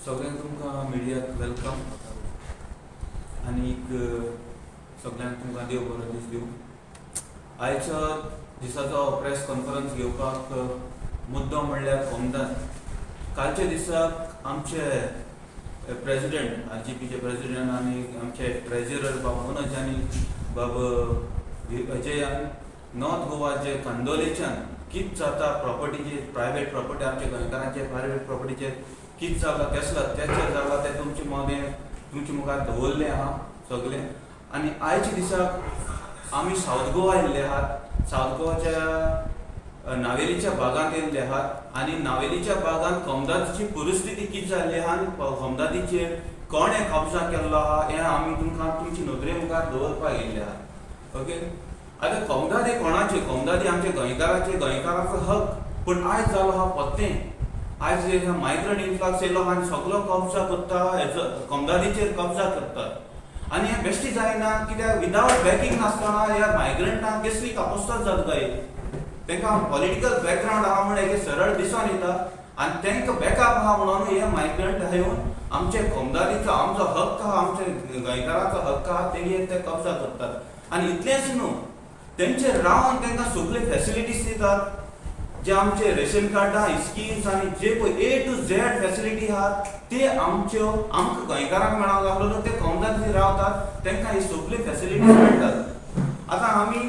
सगळ्यांक तुमकां मिडियाक welcome आनीक सगळ्यांक तुमकां देव बरो दीस दिवं. आयच्या दिसाचो प्रेस कॉन्फरन्स घेवपाक मुद्दो म्हणल्यार कोमदाद. कालच्या दिसाक आमचे प्रेजिडेंट आरजीपीचे प्रेजिडेंट आनी आमचे ट्रेजरर बाब मनोज आनी बाब अजयान नॉर्थ गोवा जे कांदोलेच्यान कितें जाता प्रॉपर्टीचे प्रायवेट प्रॉपर्टी आमच्या गोंयकारांचे प्रायवेट प्रॉपर्टीचेर कितें जाला केसलो अत्याचार जाला ते तुमचे मदें तुमचे मुखार दवरलें आहा सगळें. आनी आयच्या दिसाक आमी सावथ गोवा येयल्ले आहात. सावथ गोवाच्या नावेलीच्या भागांत येयल्ले आहात आनी नावेलीच्या भागांत कोमदादीची परिस्थिती कितें जाल्ली आहा आनी कोमदादीचेर कोणें कब्जा केल्लो आहा हें आमी तुमकां तुमचे नदरे मुखार दवरपाक येयल्ले आहात. ओके, आतां कोमदादी कोणाचे? कोमदादी आमच्या गोंयकाराचे, गोंयकाराचो हक. पूण आयज जालो आहा पत्तें. आयज मायग्रंट इन्फ्लक्स येयलो आहा आनी सगलो कब्जा करता, हेजो कोमदादीचेर कब्जा करतात. आनी हें बेश्टी जायना कित्याक विदावट बॅकिंग नासतना ह्या मायग्रंटांक कसली कापोस्ताद जाता काय? तांकां पॉलिटिकल बॅकग्रावंड आहा म्हण एक सरळ दिसून येता आनी तांकां बॅकअप आहा म्हणून हे मायग्रंट येवन आमचे कोमदादीचो आमचो हक्क आहा, आमचे गोंयकाराचो हक्क आहा, तेजेर ते कब्जा करतात. आनी इतलेंच न्हू, तेंचे रावन तांकां सगळे फॅसिलिटीज दितात, जे आमचे रेशन कार्डां स्किम्स आनी जे पळय ए टू झेड फॅसिलिटी आहात ते आमच्यो आमकां गोंयकारांक मेळोंक लागलो. ते कोमदादी रावतात तांकां ही सगळी फॅसिलिटीज मेळटात. आतां आमी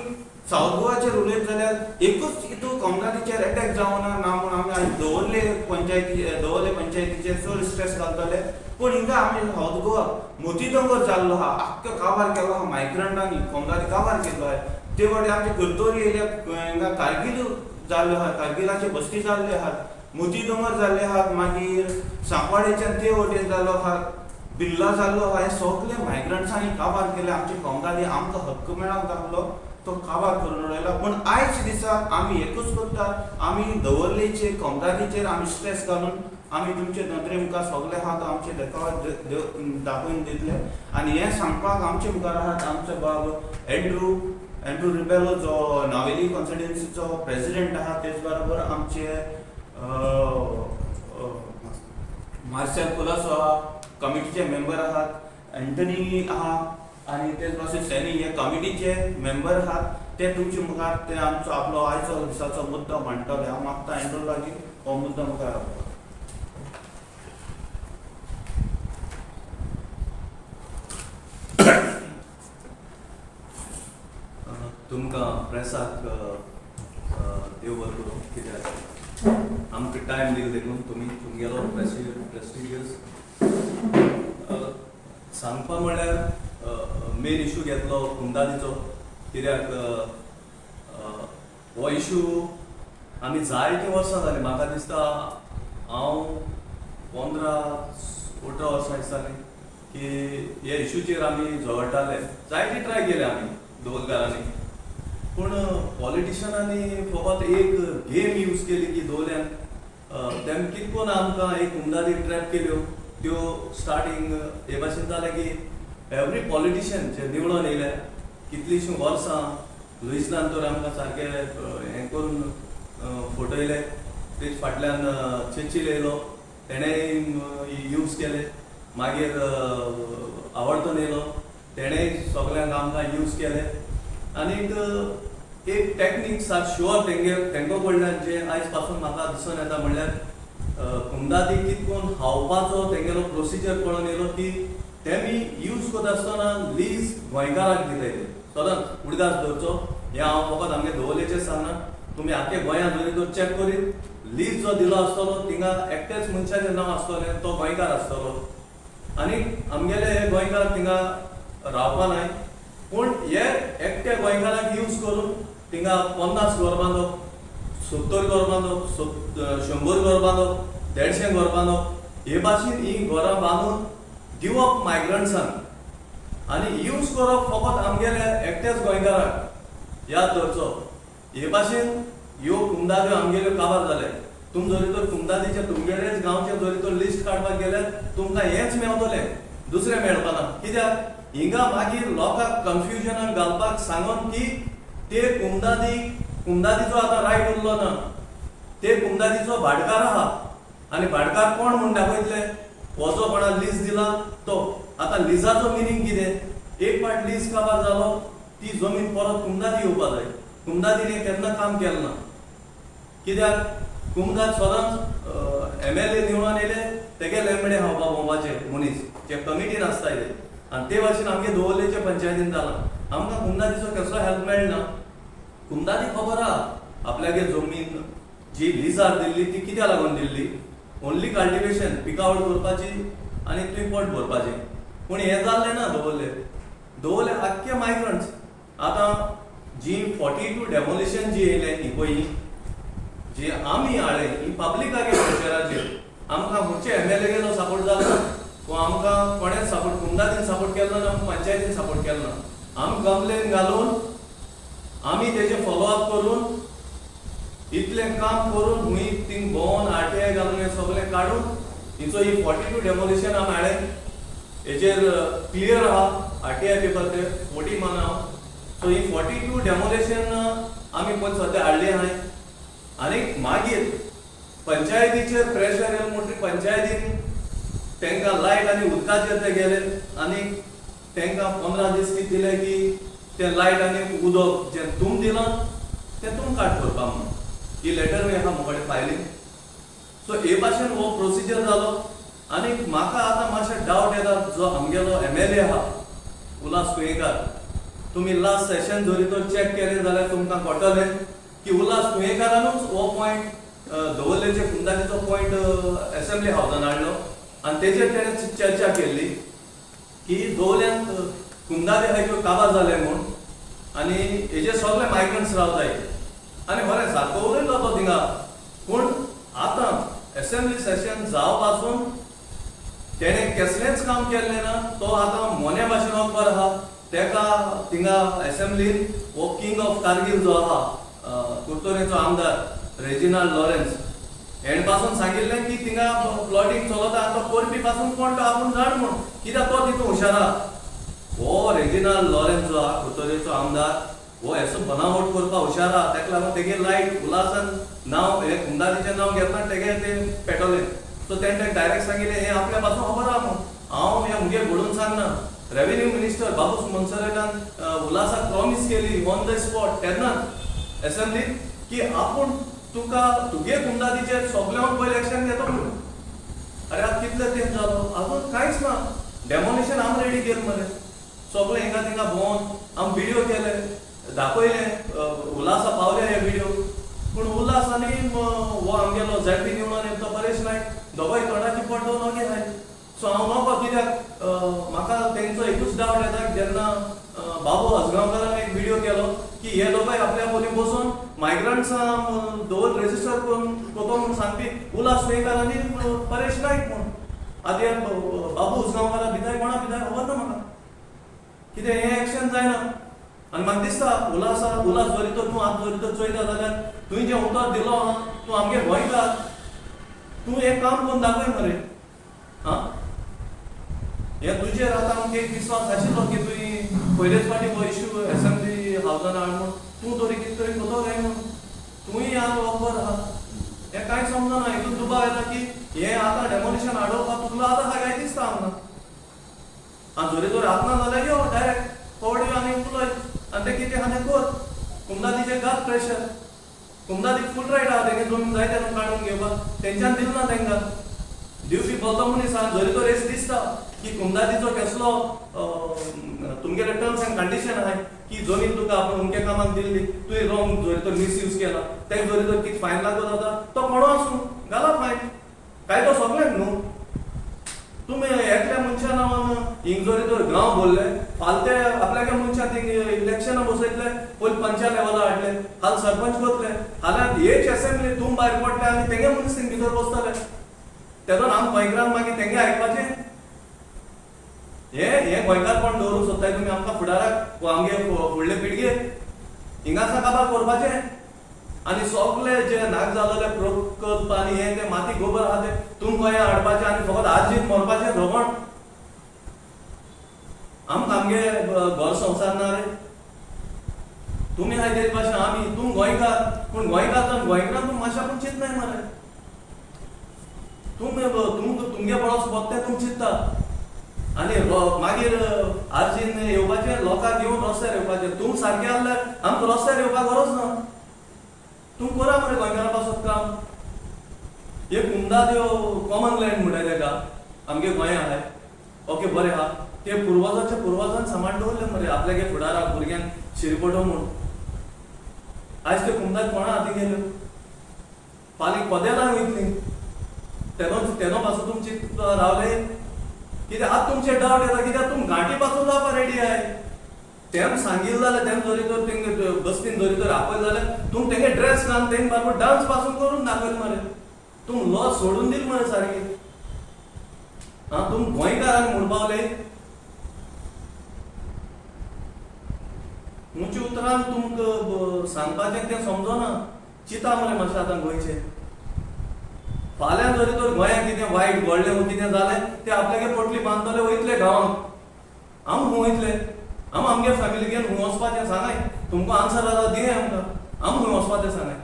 सावथ गोवाचेर उलयत जाल्यार एकूच हितून कोमदादीचेर एटॅक जावना ना म्हूण आमी आयज दवरले पंचायती दवरले पंचायतीचेर चड स्ट्रेस घालतले. पूण हिंगा आमी सावथ गोवा मोती दोंगर जाल्लो आहा, आख्खो काबार केलो आहा मायग्रंटांनी, कोमदादी काबार केल्लो आहा. ते वाटे आमचे करतोरी येयल्या, हिंगा कारगील जाल्ल्यो आहात, कारगिलाचे बस्ती जाल्ल्यो आहात, मोती दोंगर जाल्ले आहात, मागीर सांकवाडेच्यान ते वटेन जाल्लो आहा, बिल्ला जाल्लो आहा. हे सगळे मायग्रंट्सांनी काबार केले. आमचे कोमदादी आमकां हक्क मेळोंक दाखलो तो काबार करून उडयला. पूण आयज दिसाक आमी एकूच करतात, आमी दवर्लेचेर कोमदादीचेर आमी स्ट्रेस घालून आमी तुमचे नदरे मुखार सगळे आहा तो आमचे देखाव दाखोवन दितले. आनी हें सांगपाक आमचे मुखार आहात आमचो बाब एंड्रू रिबेलो जो नावेली कॉन्स्टिट्युएन्सीचो प्रेजिडेंट आहा, तेच बरोबर आमचे मार्सेल कुलासो आहा, कमिटीचे मेंबर आहात, एंटनी आहा आनी तेच भाशेन सॅनी हे कमिटीचे मेंबर आहात. ते तुमचे मुखार ते आमचो आपलो आयचो दिसाचो मुद्दो मांडटले. हांव मागता एंड्रू लागीं हो मुद्दो मुखार हाडपाक. तुमकां प्रेसाक देव बरें करूं, कित्याक आमकां टायम दिलो देखून तुमी तुमगेलो प्रेस्टिजियस सांगपा म्हणल्यार मेन इशू घेतलो कोमदादीचो, कित्याक हो इशू आमी जायतीं वर्सां जालीं. म्हाका दिसता हांव 15-18 वर्सां दिसतालीं की हे इशूचेर आमी झगडटाले. जायती ट्राय केले आमी दवलकारांनी, पूण पॉलिटिशनांनी फकत एक गेम यूज केली की दवल्यान तेम कितें करून आमकां एक कोमदादी ट्रॅप केल्यो. त्यो स्टार्टींग हे भाशेन जालें की एवरी पॉलिटिशन जे निवडून येयले कितलींशीं वर्सां लुईसनान तर आमकां सारकें हें करून फटयले. तेज फाटल्यान चेचील येयलो, तेणें यूज केले. मागीर आवडतन येयलो, तेणें सगल्यांक आमकां यूज केले. आनीक एक टॅक्नीक सात शुअर तेंगे तेंको कडल्यान जे आयज पासून म्हाका दिसून येता म्हणल्यार कोमदादी कितें करून खावपाचो तेंगेलो प्रोसिजर कळोन येयलो की तेमी यूज करता आसतना लीज गोंयकाराक दिताय. सदांच उडगास दवरचो, हें हांव फकत आमगे दवरलेचेर सांगना, तुमी आख्खे गोंयांत जरी तर चॅक करीत लीज जो दिलो आसतलो थिंगा एकटेच मनशाचें नांव आसतलें, तो गोंयकार आसतलो. आनी आमगेले हे गोंयकार थिंगा रावपा नाय, पूण हे एकट्या गोंयकाराक यूज करून थिंगा 50 घर बांदप, 70 घर बांदप, 100 घर बांदप, 150 घर बांदप, हे भाशेन ही घरां बांदून दिवप मायग्रंट्सांक आनी यूज करप फकत आमगेले एकट्याच गोंयकाराक. याद दवरचो, हे भाशेन ह्यो कोमदाद्यो आमगेल्यो काबार जाले. तुम जरी तर कोमदादीचे तुमगेलेच गांवचे जरी तर लिस्ट काडपाक गेल्यार तुमकां हेंच मेवतलें, दुसरें मेळपाना. कित्याक हिंगा मागीर लोकांक कन्फ्युजनाक घालपाक सांगून की ते कोमदादी कुमदादीचो आतां रायट उरलो ना, ते कुमदादीचो भाटकार आहा आनी भाटकार कोण म्हूण दाखयतले? वजो कोणा लीज दिला तो. आतां लिजाचो मिनींग कितें? एक पाट लीज काबार जालो ती जमीन परत कुमदादी येवपा जाय. कुमदादीन केन्ना काम केलें ना, कित्याक कुमदाद सदांच एमएलए निवडून येयले तेगे लेंबडे खावपा भोंवपाचे मनीस जे कमिटीन आसता ते. आनी ते भाशेन आमगे दवर्लेचे पंचायतीन जालां. आमकां कुमदादीचो कसलो हेल्प मेळना. कुमदादी खबर आहा आपल्यागे जमीन जी लिजार दिल्ली ती कित्याक लागून दिल्ली, ओन्ली कल्टिवेशन पिकावळ करपाची आनी तुवें पोट भरपाचें. पूण हें जाल्लें ना दवर्ले. दवर्ले आख्खे मायग्रंट्स. आतां जी 42 डेमोलिशन जी येयलें ही पळय जी आमी हाडलें ही पब्लिकागे प्रेशराचेर. आमकां खंयचे एमएलए सपोर्ट जालो वा आमकां कोणेच सपोर्ट, कुमदादीन सपोर्ट केलो ना, पंचायतीन सपोर्ट केलो ना. आमी कंप्लेन घालून आमी तेजें फॉलोअप करून इतलें काम करून हुंय थिंग भोंवन आरटीआय घालून हें सगळें काडून हिचो ही 42 डेमोलिशन आमी हाडलें. हेचेर क्लियर आहा आरटीआय पेपर ते 40 मान आहा. सो ही 42 डेमोलिशन आमी पळय सद्या हाडली आहाय. आनी मागीर पंचायतीचेर प्रेशर येयलें म्हणटकीर पंचायतीन तांकां लायट आनी उदकाचेर ते गेले आनी तांकां 15 दीस कितें दिले की तें लायट आनी उदक जें तुम दिलां तें तुम काट करपा म्हणून. ही लेटरूय आहा म्हजे कडेन फायलीन. सो हे भाशेन हो प्रोसिजर जालो. आनी म्हाका आतां मातशें डावट येता जो आमगेलो एमएलए आहा उल्हास तुयेंकार, तुमी लास्ट सेशन जरी तर चॅक केलें जाल्यार तुमकां कळटलें की उल्हास तुयेंकारानूच हो पॉयंट दवर्लेचे कुमदादीचो पॉयंट एसेंब्ली हावजान हाडलो आनी तेजेर तेणें चर्चा केल्ली की दवर्ल्यांत कुमदादी आहाय त्यो काबार जाले म्हूण आनी हेजे सगळे मायग्रंट्स रावताय. आनी बरें सारको उलयलो तो थिंगा. पूण आतां एसेंब्ली सेशन जावपासून तेणें कसलेंच काम केल्लें ना. तो आतां मोन्या भाशेन वचपार आहा. तेका थिंगा एसेंब्लीन हो किंग ऑफ कारगील जो आहा कुर्तोरेचो आमदार रेजिनाल्ड लॉरेन्स हेण पासून सांगिल्लें की थिंगा प्लॉटींग चलता आतां करपी पासून कोण तो आपूण जाण म्हूण, कित्याक तो तितून हुशार आहा. हो रेजिनाल्ड लॉरेन्स जो आहा कुर्तोरेचो आमदार हो येसो बनावट करपाक हुशार आहा. तेका लागून तेगे लायट उल्हासान नांव हे कुमदादीचें नांव घेतना तेगे तें पेटवलें. सो तेणें ताका डायरेक्ट सांगिल्लें हें आपल्या पासून खबर आहा म्हूण. हांव हें मुगे घडोवन सांगना. रेवेन्यू मिनिस्टर बाबूस मोन्सेरातान उल्हासाक प्रॉमीस केली ऑन the spot तेन्नाच एसेंब्लीन की आपूण तुका तुगे कुमदादीचेर सगळ्यांक पयलीं एक्शन घेतो म्हणून. अरे आतां कितले तेंप जालो आजून कांयच ना. डेमोलिशन आमी रेडी केलें मरे, सगळें हिंगा थिंगा भोंवन आमी विडियो केले दाखयले उल्हासा पावले हे विडियो. पूण उल्हास आनी हो आमगेलो झेडपी निवडून येता तो परेश नायक दोगांय तोंडाची पट दवरून ओगे आहाय. सो हांव नकळो कित्याक म्हाका तेंचो एकूच डावट येता जेन्ना बाबू आजगांवकारान एक विडियो केलो की हे दोगांय आपल्या बोली बसून मायग्रंट्सां दवर रेजिस्टर करून करता म्हूण सांगपी उल्हास तुयेंकार आनी परेश नायक म्हूण. आतां बाबू उजगांवकारा भितर कोणा भितर खबर ना म्हाका कितें हें एक्शन जायना. आनी म्हाका दिसता उल्हासा उल्हास जरी तर तूं आतां जरी तर चोयता जाल्यार तुवें जें उतर दिलो आहा तूं आमगे गोंयकार, तूं हें काम करून दाखय मरे. आं हें तुजेर आतां आमकां एक विस्वास आशिल्लो की तुवें पयलेच फावटी हो इश्यू एसेंब्ली हावजान हाड म्हूण तूं तरी कितें तरी करतो काय म्हूण तूंय आतां वखबर आहा. हें कांय समजना. हितून दुबाव येता की हें आतां डेमोलिशन हाडोवपाक तुका आतां आहा काय दिसता आमकां. आनी जरी तर आतां ना जाल्यार यो डायरेक्ट फॉवर्ड यो आनी उलय आनी तें कितें आहा तें कर. कुमदादीचेर घाल प्रेशर. कुमदादीक फूल रायट आहा तेगे जमीन जाय तेन्ना काडून घेवपाक, तेंच्यान दिलें ना तेंकां. दिवपी बोलतो मनीस आहा. जरी तर हेच दिसता की कुमदादीचो केसलो तुमगेले टर्म्स एंड कंडिशन आहाय की जमीन तुका आपूण अमक्या कामाक दिल्ली तुवें रॉंग जरी तर मिसयूज केला तेका जरी तर कितें फायन लागत जाता तो कोणो आसूं घाला फायन. कांय तो सगळ्यांक न्हू. तुमी एकल्या मनशा नांवान हिंग जरी तर गांव भरले फालते आपल्यागे मनशां थिंग इलेक्शनां बसयतले पयलीं पंचायत लेवला हाडले हाल सरपंच कोतले हाल्यार हेच एसेंब्ली तूं भायर पडले आनी तेंगे मनीस थिंग भितर बसतले. तेदोन आम गोंयकारांक मागीर तेंगे आयकपाचें. हे हे गोंयकारपण दवरूंक सोदताय तुमी आमकां फुडाराक वा आमगे फुडले पिळगेक हिंगासा काबार करपाचें. आनी सगळे जे नाक जाल्ले प्रकल्प आनी हे ते माती गोबर आहा ते तुम गोंया हाडपाचें आनी फकत आजीत मरपाचें झगड. आमकां आमगे घर संवसार ना रे. तुमी आहाय तेज भाशेन आमी तूं गोंयकार, पूण गोंयकार जावन गोंयकारान तूं मातशें आपूण चिंतनाय मरे. तुमी तुमगे बळोस बत्ते तुम चिंता आनी मागीर आर्जीन येवपाचें लोकांक घेवन रस्त्यार येवपाचें. तुम सारकें आहल्यार आमकां रस्त्यार येवपाक गरज ना. तुम करा मरे गोंयकारां पासत काम. एक कुमदाद ह्यो कॉमन लँड म्हणटाय तेका आमगे गोंया आहाय. ओके बरें आहा ते पुर्वजाच्या पुर्वजान सांबाळ दवरले मरे आपल्यागे फुडाराक भुरग्यांक शिरपटो म्हूण. आयज ते कुमदाद कोणा हाती गेल्यो फाल्यां कदेलां वयतलीं तेनो तेनो पासून तुमची रावले कित्याक आतां तुमचे डावट येता कित्याक तुम गांठी पासून जावपा रेडी आहाय. तेम सांगिल्लें जाल्यार तेम जरी तर तेंगे बस्तीन जरी तर आपयलें जाल्यार तुम तेंगे ड्रेस घालून तेंगे बारबर डांस पासून करून दाखयत मरे. तुम लॉ सोडून दिल मरे सारकी. आं तुम गोंयकारांक म्हूण पावले उंचे उतरान तुमकां सांगपाचें तें समजना. चिंता मरे मातशें आतां गोंयचें. फाल्यां जरी तर गोंयांत कितें वायट घडलें वो कितें जालें ते आपल्यागे पोटली बांदतले वयतले गांवांक. आम खंय वयतले? आम आमगे फॅमिली घेवन खंय वचपाचें सांगाय. तुमकां आन्सर आतां दियाय आमकां. आम खंय वचपाचें सांगाय.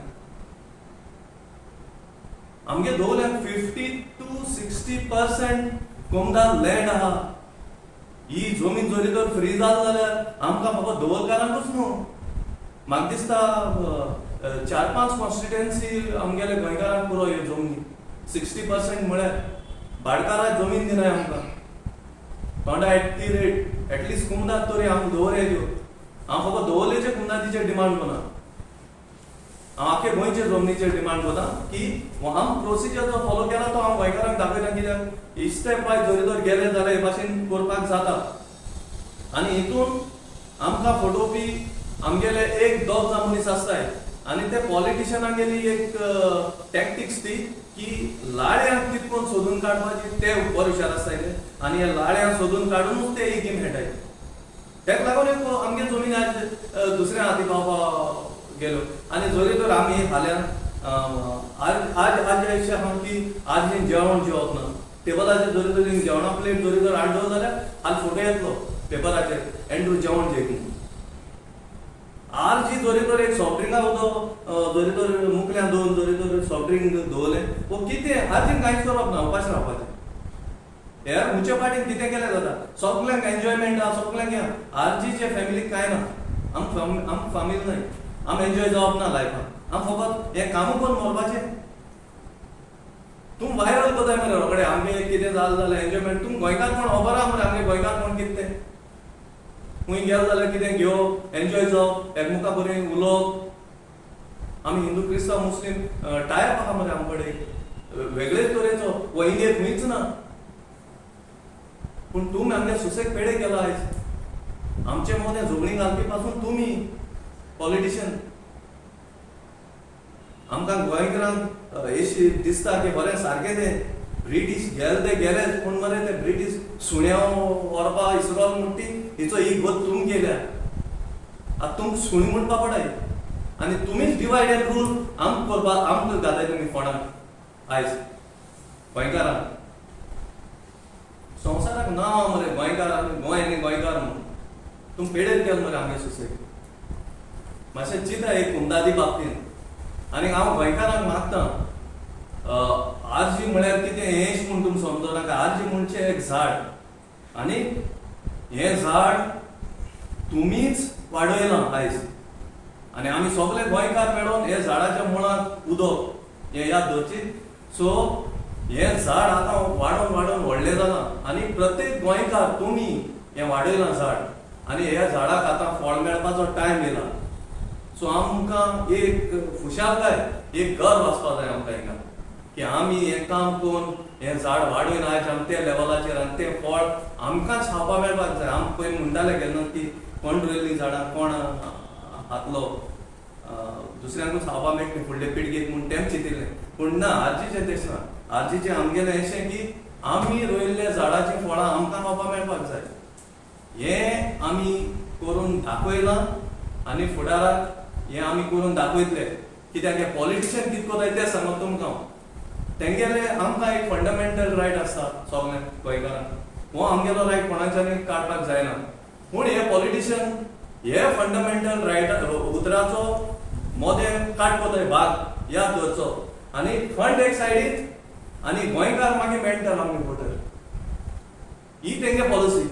आमगे दवरल्यान 50 to 60% कोमदार लँड आहा. ही जमीन जरी तर फ्री जाल जाल्यार आमकां फकत दवरकारांकूच न्हू, म्हाका दिसता 4-5 कॉन्स्टिट्युएन्सी आमगेले गोंयकारांक पुरो ह्यो जमनी. 60% म्हळ्यार भाटकाराक जमीन दिनाय आमकां. तोंडा at the rate at least कुमदाद तरी आमकां दवरया त्यो. हांव फकत दवरलेचे कुमदादीचेर डिमांड करना, हांव आख्खे गोंयचे जमनीचेर डिमांड करता की आम प्रोसिजर जो फॉलो केला तो हांव गोंयकारांक दाखयता कित्याक स्टेप वायज जरी तर गेले जाल्यार हे भाशेन करपाक जाता. आनी हितून आमकां फटोवपी आमगेले एक दोग जाण मनीस आसताय आनी ते पॉलिटिशनांगेली एक टॅक्टिक्स ती की लाळ्यांक कितकोन सोदून काडपाची ते बरे हुशार आसताय ते आनी ह्या लाळ्यांक सोदून काडूनच ते ही गेम खेळटाय. तेका लागून एक आमगे जमीन आयज दुसऱ्या हाती पावपा गेलो. आनी जरी तर आमी फाल्यां आज आज अशें आहा की आज जेवण जेवप ना टेबलाचेर जरी तर जेवणा प्लेट जरी तर हाडलो जाल्यार आज फोटो येतलो पेपराचेर एंड्रू जेवण जेयत म्हूण. आर्जी जरी तर एक सॉफ्ट ड्रिंका उदक जरी तर मुकल्यान दोन जरी तर सॉफ्ट ड्रिंक दवरलें वो कितें आर्जीन कांयच करप ना, उपास रावपाचें. हेर उंचे पाटीन कितें केलें जाता सगल्यांक एन्जॉयमेंट आहा सगल्यांक आहा. आर्जीचे फॅमिलीक कांय ना, आम फामील न्हय, आम एन्जॉय जावप ना लायफान. आम फकत हें कामूय करून मरपाचें. तुम वायरल करताय मरे रोखडे आमगे कितें जालें जाल्यार एन्जॉयमेंट. तुम गोंयकार कोण खबर आहा मरे आमगे गोंयकार कोण कितें तें. खंय गेले जाल्यार कितें घेवप एन्जॉय जावप एकमुका बरें उलोवप. आमी हिंदू क्रिस्तांव मुस्लीम टायप आहा मरे आमचे कडेन वेगळेच तरेचो वो इंडियेत खंयच ना. पूण तुमी आमगे सुसेग पेडे केला आयज. आमचे मदें झगडीं घालपी पासून तुमी पॉलिटिशियन. आमकां गोंयकारांक अशी दिसता की बरें सारकें तें ब्रिटीश गेले ते गेलेच पूण मरे ते ब्रिटीश सुण्या व्हरपा इसरोल म्हूण ती हिचो ही गत तुम केल्या. आतां तुमकां सुणी म्हणपा पडाय आनी तुमीच डिवायड एंड रूल आमकां करपा आमकां घाताय तुमी कोणाक आयज गोंयकारांक. संवसाराक नांव आहा मरे गोंयकार गोंय आनी गोंयकार म्हूण. तुम पेडेर केल मरे आमगे सुसेग. मातशें चिंता एक कुमदादी बाबतीन. आनी हांव गोंयकारांक मागता आरजी म्हळ्यार कितें हें म्हूण तुमी समजो नाका. आरजी म्हणचें एक झाड आनी हें झाड तुमीच वाडयलां आयज. आनी आमी सगळे गोंयकार मेळोन हे झाडाच्या मुळांत उदक हें याद दवरची. सो हें झाड आतां वाडोवन वाडोवन व्हडलें जालां आनी प्रत्येक गोंयकार तुमी हें वाडयलां झाड आनी ह्या झाडाक आतां फळ मेळपाचो टायम येयला. सो आमकां एक खुशालकाय एक गर्व आसपा जाय आमकां हिंगा की आमी हें काम करून हें झाड वाडोवन आयज आमी त्या लेवलाचेर आनी तें फळ आमकांच खावपा मेळपाक जाय. आम पयलीं म्हणटाले केन्ना की कोण रोयल्लीं झाडां कोण हातलो दुसऱ्यांकूच खावपा मेळटलें फुडले पिळगेक म्हूण तें चिंतिल्लें. पूण ना आर्जीचें तें ना. आर्जीचें आमगेलें अशें की आमी रोयल्ल्या झाडाचीं फळां आमकां खावपा मेळपाक जाय. हें आमी करून दाखयलां आनी फुडाराक हें आमी करून दाखयतले. कित्याक हे पॉलिटिशियन कितें करताय तें सांगत तुमकां हांव. तेंगेले आमकां एक फंडामेंटल रायट आसता सगळ्यांक गोंयकारांक, हो आमगेलो रायट कोणाच्यानी काडपाक जायना. पूण हे पॉलिटिशियन हे फंडामेंटल रायट उतराचो मोदें काट कोताय भाग याद दवरचो आनी फंड एक सायडीन आनी गोंयकार मागीर मेंटल आमगे वोटर. ही तेंगे पॉलिसी.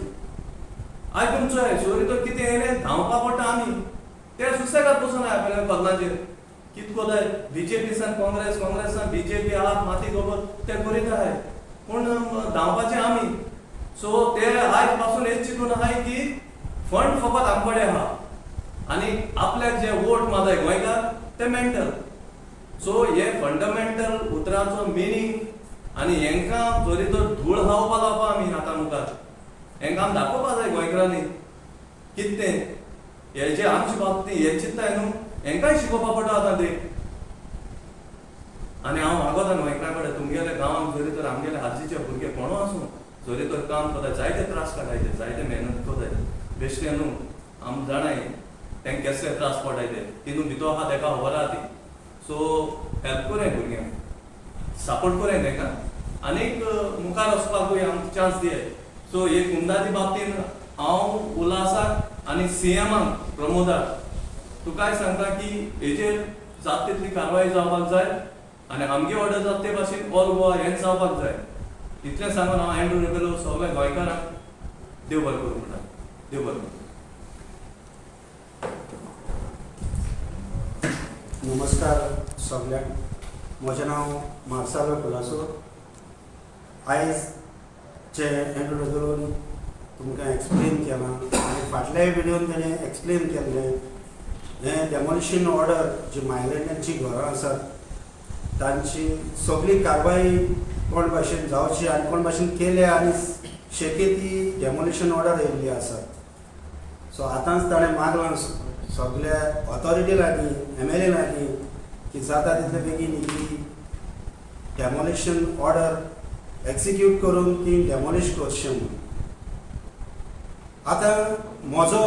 आयज तुमचो सॉरी तर कितें येयलें धांवपा पडटा आमी ते सुसेगाद बसून आहा कदलाचेर. कित कोताय बीजेपी सान काँग्रेस, काँग्रेस सान बीजेपी, आहा माती गोबर ते करीत आहाय, पूण धांवपाचे आमी. सो ते आयज पासून हेच चिंतून आहाय की फंड फकत आमकडे आहा आनी आपल्याक जे वोट मारताय गोंयकार ते मेंटल. सो हे फंडामेंटल उतराचो मिनींग आनी हेंकां जरी तर धूळ खावपा लावपा आमी आतां मुखार हेंकां आमी दाखोवपा जाय गोंयकारांनी कितें तें. हे जे आमचे बाबतींत हे चिंत्ताय न्हू हेंकांय शिकोवपा पडटा आतां ते. आनी हांव मागोता गोंयकारां कडेन तुमगेल्या गांवांत जरी तर आमगेले आजीचे भुरगे कोणू आसूं जरी तर काम करता जायते त्रास काडायचे, जायते मेहनत करताय, बेश्टे न्हू आम जाणाय तेंकां केसले त्रास पडटाय ते, तितून भितर आहा तेका खबर आहा ती. सो हेल्प करूं भुरग्यांक, सपोर्ट करूं तेंकां आनीक मुखार वचपाकूय आमकां चान्स दियाय. सो हे कुमदाची बाबतीन हांव उल्हासाक आनी सीएमाक प्रमोदाक तुकाय सांगता की हेजेर जाता तितली कारवाय जावपाक जाय आनी आमगे ऑर्डर जाता ते भाशेन ऑल गोवा हेंच जावपाक जाय. इतलें सांगून हांव एंड्रू रेबेलो सगळ्या गोंयकारांक देव बरें करूं म्हणटा. देव बरें करूं. नमस्कार सगळ्यांक. म्हजें नांव मार्सालो कुलासो. आयज जे एंड्रू रेबेलोन तुमकां एक्सप्लेन केलां आनी फाटल्याय व्हिडियोन ताणें एक्सप्लेन केल्लें हें डेमोलिशन ऑर्डर जी मायग्रंटांची घरां आसात तांची सगळी कारवाई कोण भाशेन जावची आनी कोण भाशेन केल्या आनी शेकी ती डेमोलिशन ऑर्डर येयल्ली आसा. सो आतांच ताणें मागलां सगल्या ऑथॉरिटी लागीं, MLA लागीं की जाता तितले बेगीन ही डेमोलिशन ऑर्डर एक्सिक्यूट करून ती डेमोलिश करचें म्हणून. आतां म्हजो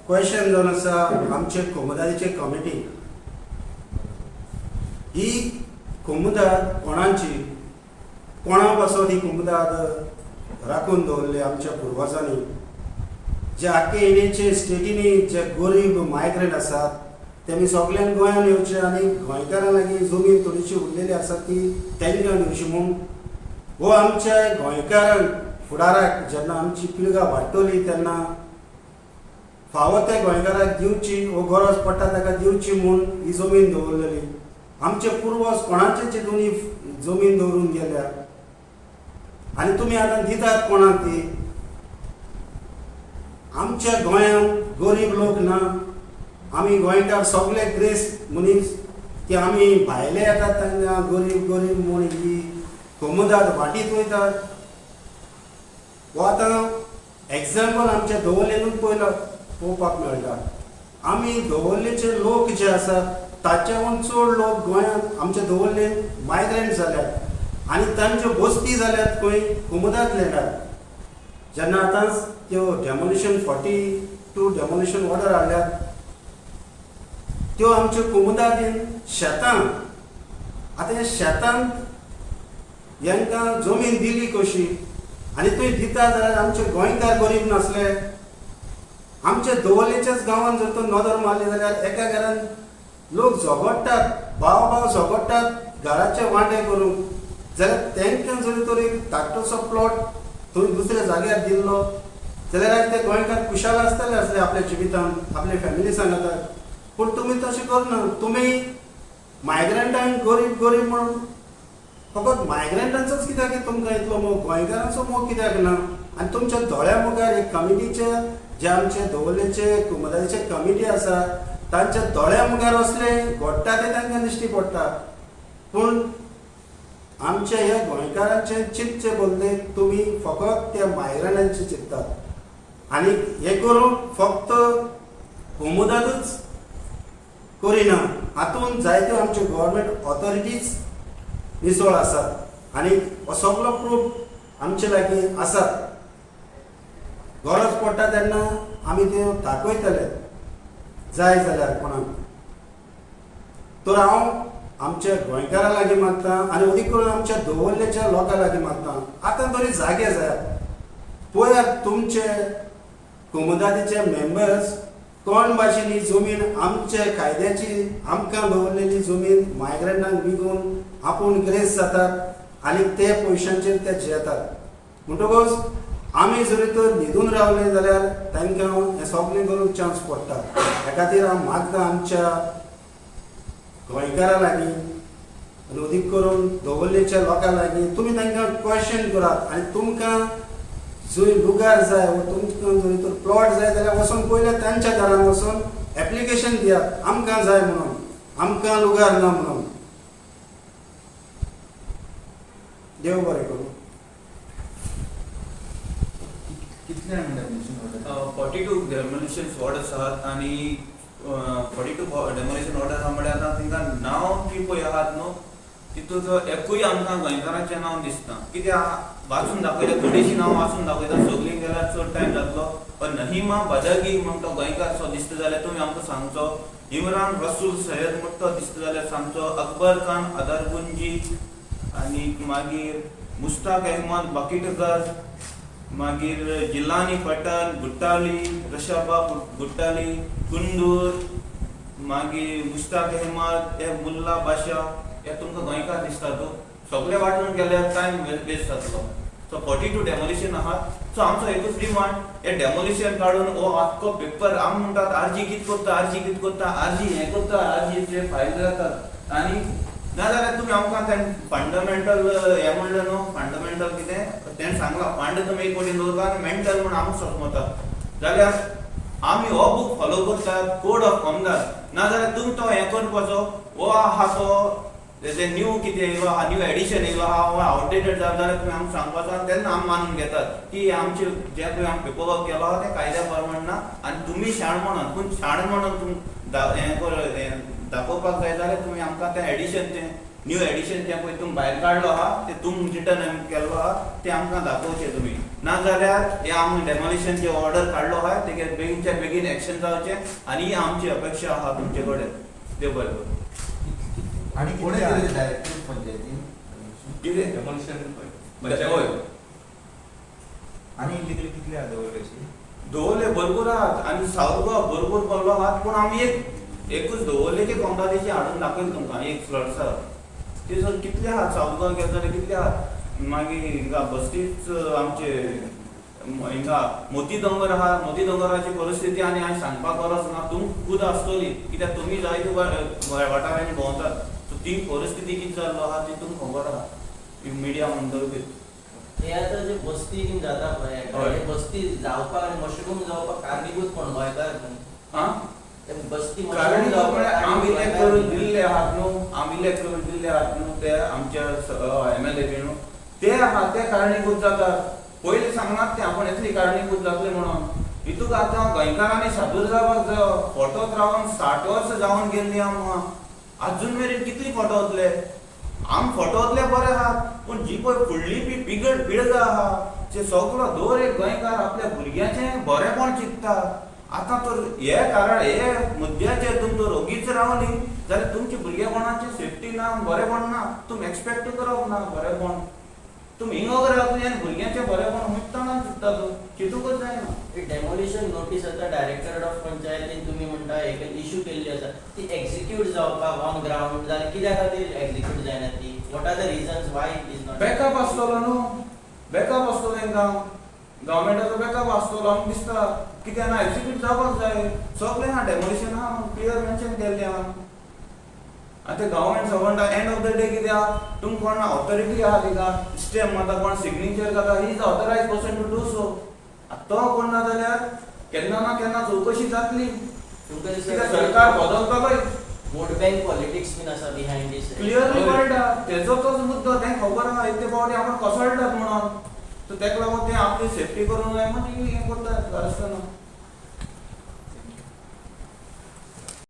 क्वेशन जावन आसा आमचे कोमुदादीचे कमिटी, ही कोमुदाद कोणाची, कोणा पासून ही कोमुदाद राखून दवरली आमच्या पुर्वजांनी, जे आख्खे इंडियेचे स्टेटींनी जे गरीब मायग्रंट आसात तेमी सगल्यांक गोंयांत येवचे आनी गोंयकारां लागीं जमीन थोडीशी उरलेली आसा ती तांकां दिवची म्हूण. हो आमच्या गोंयकारांक फुडाराक जेन्ना आमची पिळगां वाडटली तेन्ना फावो त्या गोंयकाराक दिवची वो गरज पडटा ताका दिवची म्हूण ही जमीन दवरलेली. आमचे पुर्वज कोणाचे चिंतून ही जमीन दवरून गेल्या आनी तुमी आतां दितात कोणाक ती. आमच्या गोंयांत गरीब लोक ना, आमी गोंयकार सगळे ग्रेस मनीस की आमी भायले येतात तांकां गरीब गरीब म्हूण ही कोमुदाद वांटीत वयतात. हो आतां एग्जाम्पल आमच्या दवर्लेनूच पयलो पळोवपाक मेळटा. आमी दवर्लेचे लोक जे आसात ताच्याहून चड लोक गोंयांत आमच्या दवर्लेन मायग्रंट जाल्यात आनी तांच्यो बस्ती जाल्यात खंय कोमुदाद लेटात. जेन्ना आतांच त्यो डेमोलिशन 42 डेमोलिशन ऑर्डर हाडल्यात त्यो आमच्यो कोमुदादीन शेतां, आतां ह्या शेतांत हेंकां जमीन दिली कशी आनी थंय दिता जाल्यार आमचे गोंयकार गरीब नासले. आमच्या दवर्लेच्याच गांवांत जर तो नदर मारली जाल्यार एका घरान लोक झगडटात, भाव भाव झगडटात घराचे वांटे करूंक, जाल्यार तांकां जरी तर एक धाकटोसो प्लॉट थंय दुसऱ्या जाग्यार दिल्लो जाल्यार आयज ते गोंयकार खुशाल आसतले आसले आपल्या जिवितांत, आपल्या फॅमिली सांगतात. पूण तुमी तशें करना, तुमी मायग्रंटांक गरीब गरीब म्हणून फकत मायग्रंटांचोच कित्याक तुमकां इतलो मोग, गोंयकारांचो मोग कित्याक ना? आनी तुमच्या दोळ्या मुखार एक कमिटीचे जे आमचे दवर्लेचे कोमुदादीचे कमिटी आसा तांच्या दोळ्या मुखार असले घडटा ते तांकां दिश्टी पडटा. पूण आमच्या ह्या गोंयकारांचे चिंतचे बदले तुमी फकत त्या मायग्रंटांचे चिंततात आनी हें करूंक फक्त कोमुदादूच करिना, हातूंत जायत्यो आमच्यो गव्हर्मेंट ऑथॉरिटीज निसळ आसात आनी हो सगलो प्रूफ आमचे लागीं आसात. गरज पडटा तेन्ना आमी त्यो दाखयतले जाय जाल्यार कोणाक. तर हांव आमच्या गोंयकारां लागीं मागता आनी अदीक करून आमच्या दवर्लेच्या लोकां लागीं मागता, आतां तरी जागे जायात, पळयात तुमचे कोमुदादीचे मेंबर्स कोण भाशेन ही जमीन आमचे कायद्याची आमकां दवरलेली जमीन मायग्रंटांक विकून आपूण ग्रेस जातात आनी ते पयशांचेर ते जियेतात. म्हणटकूच आमी जरी तर न्हिदून रावले जाल्यार तांकां हें सगळें करूंक चान्स पडटा. ह्या खातीर हांव मागता आमच्या गोंयकारां लागीं आनी अदीक करून दवर्लेच्या लोकां लागीं, तुमी तांकां क्वेश्चन करात आनी तुमकां जंय लुगार जाय वो तुमकां जरी तर प्लॉट जाय जाल्यार वचून पयलें तांच्या दारान वचून एप्लिकेशन दियात, आमकां जाय म्हणून, आमकां लुगार ना म्हणून. देव बरें करूं. कितले डेमोलिशन? 42 डेमोलिशन ऑर्डर्स आहात आनी 42 डेमोलिशन ऑर्डर आहा म्हळ्यार आतां तांकां नांव जी पळय आहात न्हू तितूंत एकूय आमकां गोंयकारांचें नांव दिसना. कित्याक वाचून दाखयता, थोडीशीं नांव वाचून दाखयता, सगळीं गेल्यार चड टायम जातलो. पण नहिमा बदगी म्हण तो गोंयकार सो दिसता जाल्यार तुमी आमकां सांगचो, इमरान रसूल सयद म्हण तो दिसता जाल्यार सांगचो, अकबर खान अदरगुंजी आनी मागीर मुस्ताक अहमद बाकीटकर, मागीर जिलानी पटन गुट्टाली, रशाबा गुट्टाली, कुंदूर, मागीर मुस्ताक अहमद, हे मुल्ला बाशा, हे तुमकां गोंयकार दिसता. तूं सगळे वांटून गेल्यार टायम वेस्ट जातलो. सो 42 डेमोलिशन आहात. सो आमचो एकूच डिमांड, हे डेमोलिशन काडून हो आख्खो पेपर आमी म्हणटात आरजी कितें करता, आरजी कितें करता, आरजी हें करता, आरजी जे फायल जातात आनी नाजाल्यार तुमी आमकां तें फंडामेंटल हें म्हणलें न्हू, फंडामेंटल कितें तेणें सांगलां, फंड तुमी एक वटेन दवरता आनी मेंटल म्हूण आमकां समजता जाल्यार आमी हो बूक फॉलो करतात, कोड ऑफ कॉन्डक्ट. नाजाल्यार तुमी तो हें करपाचो हो आहा तो तेजें न्यू कितें येयलो आहा, न्यू एडिशन येयलो आहा, हो आवटडेटेड जाला जाल्यार तुमी आमकां सांगपाचो आनी तेन्ना आमी मानून घेतात की आमचे जे पळय आमी पेपर वर्क केलो आहा तें कायद्या प्रमाण ना आनी तुमी शाण म्हणून, पूण शाण म्हणून तुमी हें दाखोवपाक जाय जाल्यार तुमी आमकां तें एडिशन, तें न्यू एडिशन जें पळय तुमी भायर काडलो आहा तें तुमी रिटर्न केल्लो आहा तें आमकां दाखोवचें तुमी. नाजाल्यार हें आमी डेमोलिशन जे ऑर्डर काडलो आहा तेगे बेगीनच्या बेगीन एक्शन जावचें आनी ही आमची अपेक्षा आहा तुमचे कडेन. देव बरें करूं. आनी कोणें केलें डायरेक्टर पंचायतीन कितें डेमोलिशन? पंचायत आनी इल्लीगल कितले आहा दवरल्याची? दवरले भरपूर आहात आनी सावथ गोवा भरपूर पडलो आहात, पूण आमी एकूच दवरलेचे कोमदादीचे हाडून दाखयता तुमकां एक फ्लड्स आहा ते सर कितले आहात सावथ गोवा गेले जाल्यार कितले आहात. मागीर हिंगा बस्तीच आमचे हिंगा मोती दोंगर आहा, मोती दोंगराची परिस्थिती आनी हांवें सांगपाक गरज ना, तुमकां खूद आसतली कित्याक तुमी जायते वाठारांनी भोंवतात. सो ती परिस्थिती कितें जाल्लो आहा ती तुमकां खबर आहा मिडिया म्हणटकीर. हे आतां जे बस्ती बीन जाता पळय, बस्ती जावपाक आनी मशरूम जावपाक कारणीभूत कोण? गोंयकार न्हू. आं बस्ती कारणीभूत म्हळ्यार आमी इलेक्ट करून दिल्ले आहात न्हू, आमी इलेक्ट करून दिल्ले आहात न्हू ते आमच्या एमएलए बी न्हू ते आहा ते कारणीभूत जातात. पयलीं सांगनात ते आपूण येतली कारणीभूत जातले म्हणून. हितूक आतां गोंयकारांनी सादूर जावपाक जायो. फोटोत रावन 60 वर्सां जावन गेल्ली आमकां, आजून मेरेन कितली फोटो वतले? आम फोटो वतले बरे आहात, पूण जी पळय फुडली बी पिळगा आहा जे सगलो दर एक गोंयकार आपल्या भुरग्याचें बरेंपण चिंतता. आतां तर हे कारण हे मुद्द्याचेर तुमी जर ओगीच रावली जाल्यार तुमच्या भुरगेपणाची सेफ्टी ना, बरेंपण ना, तुमी एक्सपेक्ट करप ना बरेंपण. तुमी हिंगा रावतली आनी भुरग्यांचें बरेंपण मुद्दाम चिंतता, तूं चिंतूंकच जायना. डेमोलिशन नोटीस आतां डायरेक्टरेट ऑफ पंचायतीन तुमी म्हणटा एक इशू केल्ली आसा, ती एक्झिक्यूट जावपाक ऑन ग्रावंड जाल्यार कित्या खातीर एक्झिक्यूट जायना ती? What are the reasons why it is not? Backup आसतलो न्हू, बॅकअप आसतलो तांकां, गव्हर्मेंटाचो बॅकअप आसतलो आमकां दिसता. कित्याक ना एक्झिक्यूट जावपाक जाय. सगळें आहा डेमोलिशन आहा क्लियर मेन्शन केल्लें आहा. आतां ते गव्हर्मेंट सर्वंटा एंड ऑफ the day कितें आहा, तुमकां कोण ऑथॉरिटी आहा तिका स्टॅम्प मारता, कोण सिग्नेचर करता, he is authorise person to do so. तो कोण ना जाल्यार केन्ना ना केन्ना चवकशी जातली. कित्याक सरकार बदलतलोय. वोट बँक पॉलिटिक्स बीन आसा बिहायंड दीस, क्लियरली कळटा तेजो तोच मुद्दो. तांकां खबर आहा इतले फावटी आपूण कोसळटात म्हणून, सो तेका लागून ते आपली सेफ्टी करूंक जाय म्हणून हें करतात आसतना.